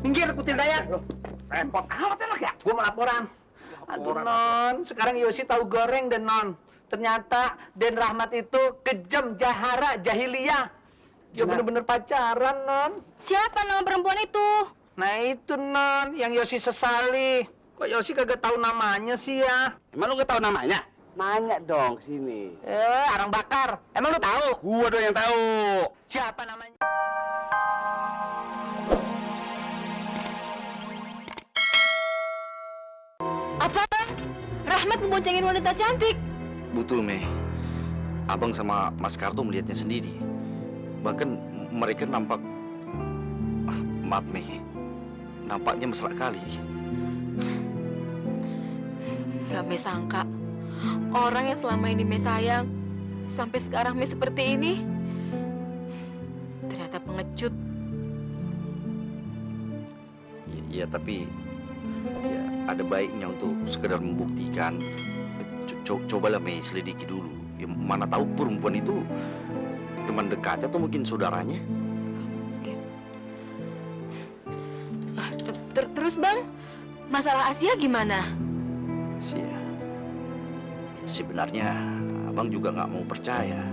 Minggir, Kutil Dayak. Repot amat enak ya. Gua mau laporan. Aduh, Non. Sekarang Yosi tahu goreng deh, Non. Ternyata Den Rahmat itu kejam, jahara, jahiliyah. Dia bener-bener pacaran, Non. Siapa nama perempuan itu? Nah itu, Non, yang Yosi sesali. Kok Yosi kagak tahu namanya sih ya? Emang lu gak tahu namanya? Nanya dong sini. Arang bakar. Emang lu tahu? Gua dong yang tahu. Siapa namanya? Apa, Bang? Rahmat ngeboncengin wanita cantik. Betul, Mei. Abang sama Mas Karto melihatnya sendiri. Bahkan mereka nampak... maaf, Mei. Nampaknya mesra kali. Gak Mei sangka. Orang yang selama ini Mei sayang, sampai sekarang Mei seperti ini. Ternyata pengecut. Ya, tapi... ya, ada baiknya untuk sekedar membuktikan. Cobalah, Mei, selidiki dulu. Ya, mana tahu perempuan itu teman dekatnya atau mungkin saudaranya. Terus, Bang, masalah Asia gimana? Sebenarnya abang juga nggak mau percaya.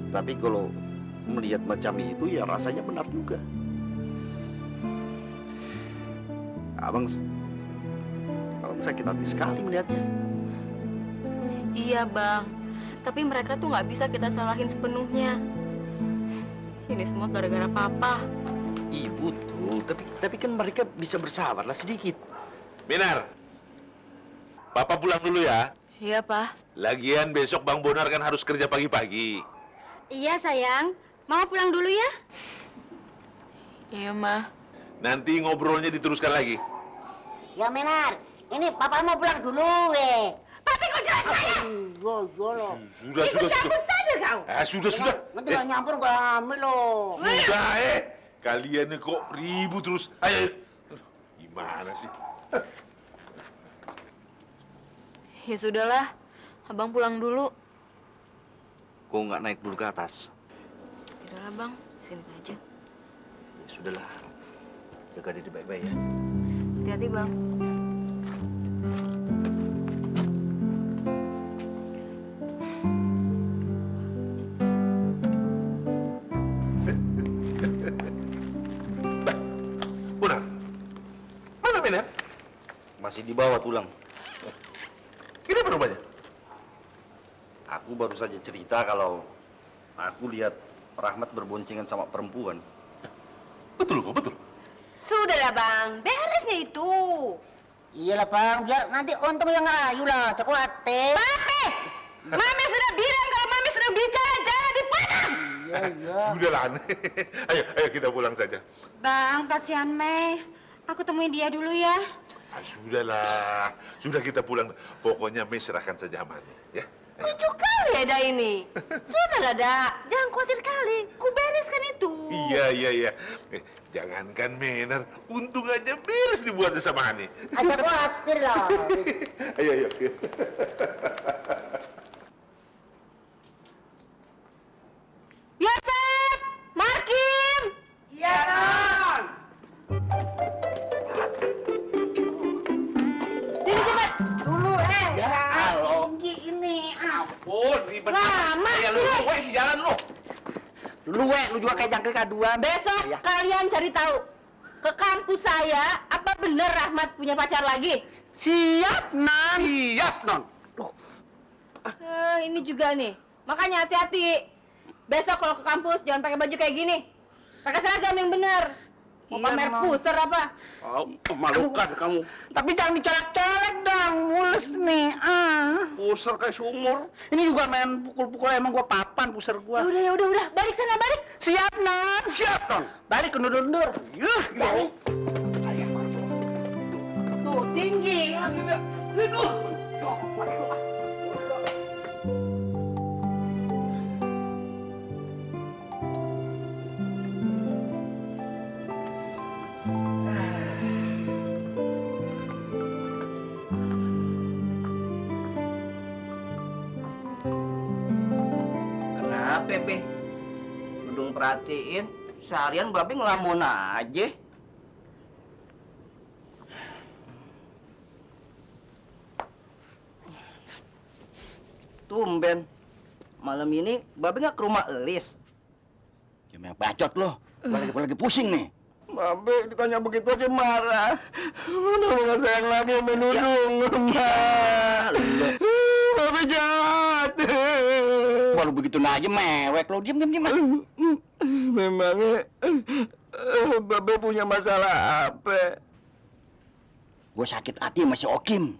Tapi kalau melihat macam itu ya rasanya benar juga. Abang sakit hati sekali melihatnya. Iya, Bang. Tapi mereka tuh nggak bisa kita salahin sepenuhnya. Ini semua gara-gara Papa. Ibu tuh, tapi kan mereka bisa bersabarlah sedikit. Minar, Papa pulang dulu ya. Iya, Pak. Lagian besok Bang Bonar kan harus kerja pagi-pagi. Iya, sayang. Mama pulang dulu ya. Iya, Ma. Nanti ngobrolnya diteruskan lagi. Ya Menar, ini papa mau pulang dulu Tapi kok jelas saya? Loh. Sudah. saja kau. Sudah. Nanti nggak nyampur nggak hamil loh. Sudah, Kalian nih kok ribut terus. Ayo. Gimana sih? Ya sudahlah. Abang pulang dulu. Kok nggak naik dulu ke atas? Tidaklah, Bang. Sini saja. Ya sudahlah. Jaga diri baik-baik ya. Hati-hati, Bang. Bonar. Mana Minar? Masih di bawah tulang. Kenapa rupanya? Aku baru saja cerita kalau aku lihat Rahmat berboncengan sama perempuan. Betul kok, betul. Sudahlah, Bang. Beres nih itu. Iyalah bang, biar nanti untung yang ngerayu lah, tak khawatir. Papi! Mami sudah bilang kalau Mami sedang bicara, jangan dipotong. Iya. Sudahlah. Ayo kita pulang saja. Bang, kasihan Mei. Aku temuin dia dulu ya. Sudahlah. Sudah kita pulang. Pokoknya Mei serahkan saja Mami, ya. Lucu kali Eda ini. Sudah, Dada. Jangan khawatir kali. Ku bereskan itu. Iya. Jangankan Mener, untung aja beres dibuatnya sama Hani. Ada khawatir lah. Ayo. Yosef! Markim! Iya non. Sini, cepat. Dulu Ya, halo. tinggi ini. Ampun, ribet. Lama Ya, lu si jalan lu. Lu juga kayak jangkrik kaduan. Besok kalian cari tahu. Ke kampus saya, apa benar Rahmat punya pacar lagi? Siap, Non. Ini juga nih. Makanya hati-hati. Besok kalau ke kampus jangan pakai baju kayak gini. Pakai seragam yang benar. Mau Iya, pamer Mam. pusar apa? Memalukan kamu. Tapi jangan dicolek-colek dong, mules nih. Pusar kayak sumur. Ini juga main pukul-pukul, emang gua papan pusar gua. Ya udah. Balik sana, balik. Siap, Non. Balik undur-undur. Balik. Tuh, tinggi. Kenapa, Be? Udung perhatiin Seharian babe ngelamun aja. Tumben. Malam ini babe nggak ke rumah Elis. Jangan banyak bacot lo. Gua lagi pusing nih. Babe ditanya begitu aja marah. Mana lu nggak sayang lagi sama Nudung? Babe jahat. Baru begitu aja mewek lo. Diam. Memangnya babe punya masalah apa? Gue sakit hati sama si Okim.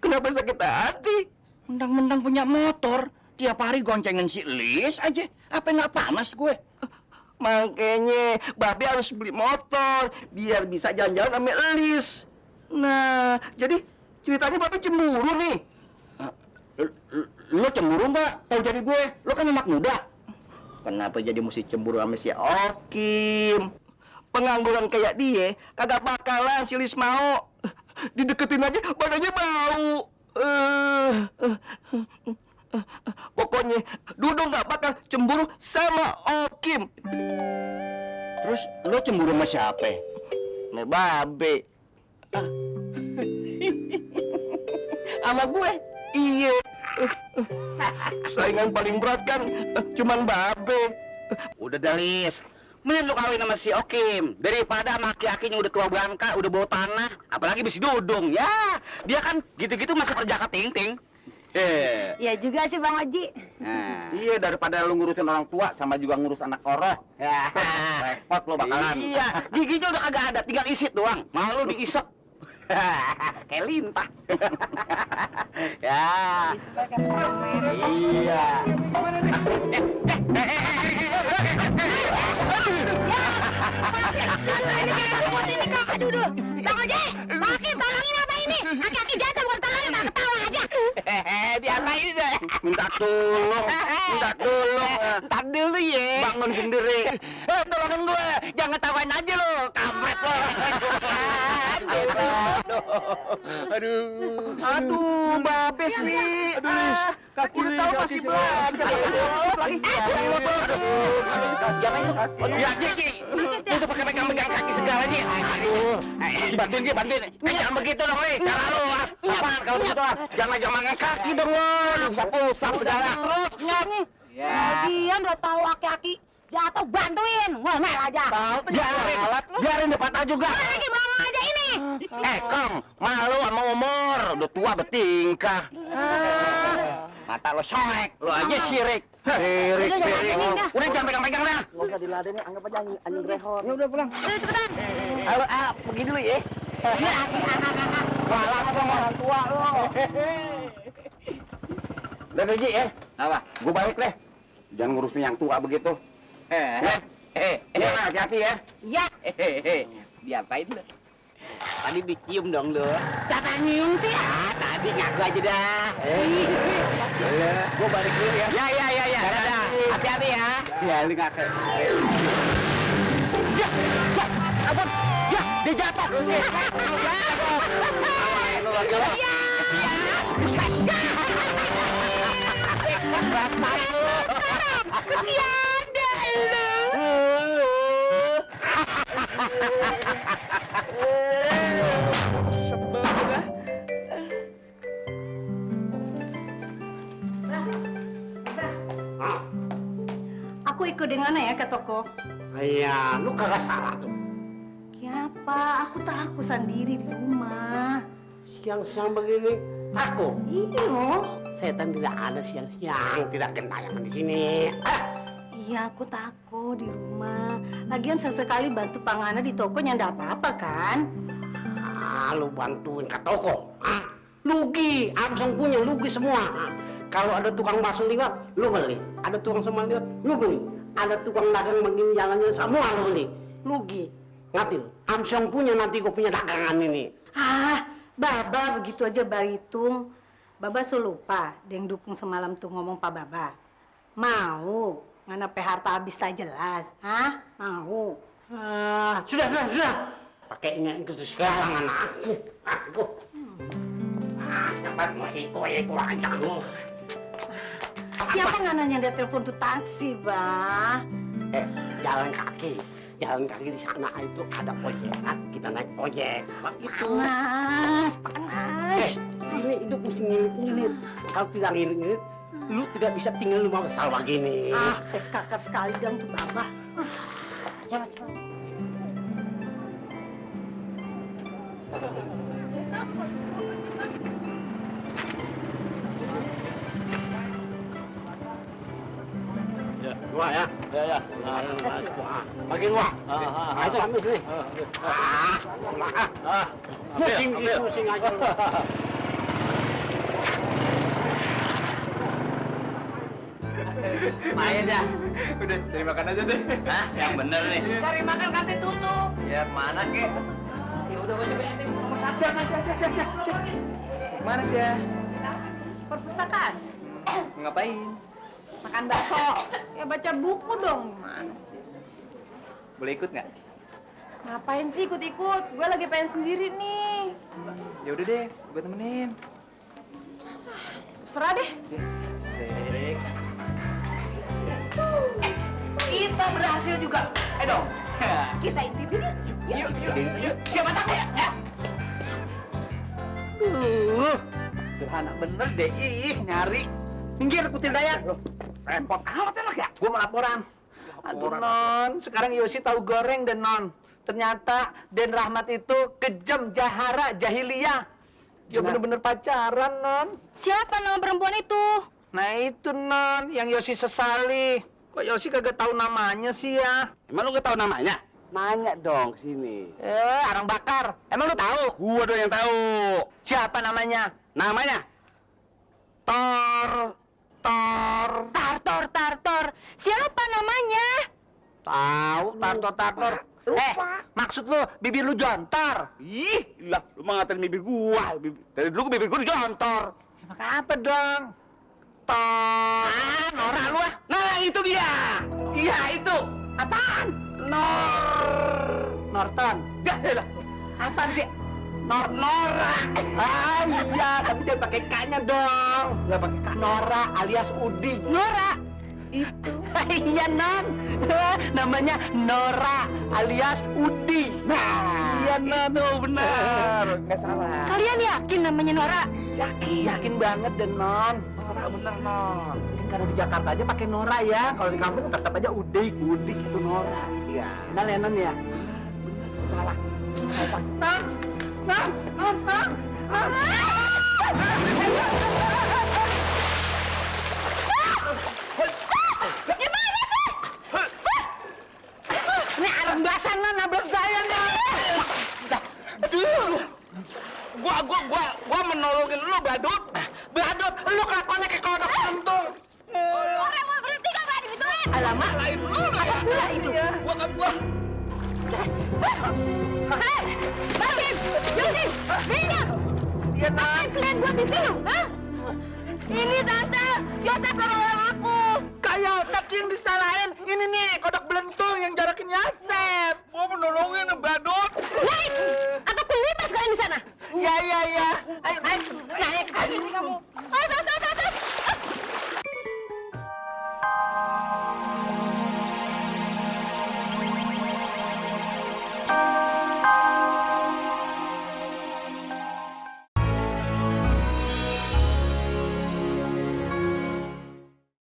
Kenapa sakit hati? Mentang-mentang punya motor, tiap hari goncengin si Lis aja. Apa nggak panas gue? Makanya babe harus beli motor biar bisa jalan-jalan sama Elis. Nah, jadi ceritanya babe cemburu nih. Lo cemburu nggak? Tahu jadi gue? Lo kan anak muda. Kenapa jadi mesti cemburu sama si Okim? Pengangguran kayak dia kagak bakalan si Lis mau. Dideketin aja badannya bau. Pokoknya Dudung nggak bakal cemburu sama Okim. Terus lo cemburu sama siapa? Sama babe. Sama gue? Iya. Saingan paling berat kan cuman babe. Udah Dalis, mending lu kawin sama si Okim daripada sama aki-akinya udah tua bangka, udah bawa tanah, apalagi besi Dudung. Ya, dia kan gitu-gitu masih perjaka ting-ting. Ya juga sih Bang Haji. Nah, iya daripada lu ngurusin orang tua sama juga ngurus anak koroh. Ya, repot lo bakalan. Iya, giginya udah kagak ada, tinggal isit doang. Mau lu diisep. Kayak lintah. Ya. Iya. Ini kok, aduh. Bang Oji, Bang Hakim, tolongin apa ini? Aki-aki jatuh bukan tolongin, malah ketawa aja. Diapain deh? Minta tolong. Ntar dulu ya. Bangun sendiri. Tolongin gue. Jangan tawain aja lo. Kampret lo. Aduh, babe sih. Kaki udah tahu masih belajar. Lagi. Jangan lu. Ya, Ji. Itu pakai pegang-pegang kaki segala Ji. Aduh. Bantuin Ji, bantuin. Jangan begitu dong, Li. Cara lu. Apaan kalau begitu? Jangan jangan kaki dong lo. Usap segala. Terus nyat. Lagian udah tahu aki-aki jatuh, bantuin. Ngomel aja. Tahu tuh biarin dia patah juga. Lagi bawa aja ini. Kong, malu sama umur, udah tua bertingkah. Mata lo soek, lo aja sirik. Sirik. Udah jangan pegang-pegang dah. Nggak usah diladenin, anggap aja anjing grehor. Ya udah pulang. Cepetan. Halo, pergi dulu ya. Walah sama orang tua lo. Udah Ji ya. Apa? Gue balik deh. Jangan ngurusin yang tua begitu. Hati-hati ya. Ya. Diapain lo? Tadi dicium dong lo. Siapa yang nyium sih? Tadi ngaku aja dah. Gue balik dulu ya. Ya. Dadah. Hati-hati ya. Ya, lu ngaku. Abang. Ya, dia jatuh. Kesian dah lu. Aku ikut dengan ya ke toko. Iya, lu kagak salah tuh. Kenapa? Aku tak aku sendiri di rumah. Siang-siang begini, aku. Iyo. Setan tidak ada siang-siang, tidak gentayangan di sini. Iya, aku tako di rumah. Lagian sesekali bantu Pangana di toko nyanda apa-apa kan? Lu bantuin ke toko. Lugi, Amsong punya lugi semua. Kalau ada tukang bakso liwat, lu beli. Ada tukang somai liwat, lu beli. Ada tukang dagang begini jalannya semua lu beli. Lugi. Ngerti lu? Amsong punya, nanti gue punya dagangan ini. Baba begitu aja baritung. Baba so lupa, yang dukung semalam tuh ngomong Pak Baba. Mau, ngana harta habis tak jelas. Mau. Sudah. Pakai ini ke sekarang anakku. Cepat mau itu aja lu. Siapa ngananya dia telepon tuh taksi, Bah? Jalan kaki. Jalan kaki di sana itu ada ojek. Kita naik ojek. Itu. Panas. Ini hidup mesti ngilit-ngilit. Kalau tidak ngilit-ngilit, lu tidak bisa tinggal rumah besar begini. Kakar sekali dong tuh Babah. Coba. Dua ya? Ya. Bagi dua. Ayo ambil sini. Pusing aja. Main dah. Udah, cari makan aja deh. Hah? Yang bener nih. Cari makan kantin tutup. Ya, mana kek? Ya udah gak usah banyak nomor satu. Siap. Mana sih ya? Perpustakaan. Ngapain? Makan bakso. Ya baca buku dong. Gimana sih? Boleh ikut nggak? Ngapain sih ikut-ikut? Gue lagi pengen sendiri nih. Ya udah deh, gue temenin. Terserah deh. Sik. Kita berhasil juga. Dong. Kita intipin yuk. Yuk. Siapa takut ya? Sederhana bener deh. Ih, nyari. Minggir, kutil daya. Repot amat enak ya? Gue mau laporan. Aduh, Non. Sekarang Yosi tahu goreng deh, Non. Ternyata Den Rahmat itu kejam, jahara, jahiliyah. Dia bener-bener pacaran, Non. Siapa nama perempuan itu? Nah itu, Non, yang Yosi sesali. Kok Yosi kagak tahu namanya sih ya? Emang lu gak tahu namanya? Nanya dong sini. Arang bakar. Emang lu tahu? Gua dong yang tahu. Siapa namanya? Namanya? Tor. Tartor. Siapa namanya? Tahu, Tartor. Maksud lu bibir lu jontor? Ih, lah lu mah ngatain bibir gua. Dari dulu bibir gua dijontor. Maka apa dong? Tor. Nora lu ah. Nah, itu dia. Iya, itu. Apaan? Norton. Lah. Apaan sih? Nora. Iya, tapi jangan pakai K-nya dong. Nggak pakai K. Nora alias Udi. Nora. Itu. Iya, Non. Namanya Nora alias Udi. Iya, Non. Benar. Nggak salah. Kalian yakin namanya Nora? Yakin banget deh, Non. Nora bener, Non. Karena di Jakarta aja pakai Nora ya. Kalau di kampung tetap aja Udik itu Nora. Iya. Benar ya, Non ya? Salah. Non. Ini arang basan, Non, nabrak saya, Non. Aduh. Gua menolongin lu, Badut. Lu kelakuannya kayak kodok kentung. Orang mau berhenti kan gak digituin. Alamak, lain lu. Apa pula itu? Gua. Hei, Barim, Yosi, Rina. Iya, Non. Ngapain kalian buat di sini? Hah? Ini Tante, Yosef nolong aku. Kak Yosef yang disalahin. Ini nih, kodok belentung yang jarakin Yosef. Gua menolongin, Badut. Naik, atau kulipas kalian di sana. Ya. Ayo, naik. Ayo, kamu. Ayo, Tante.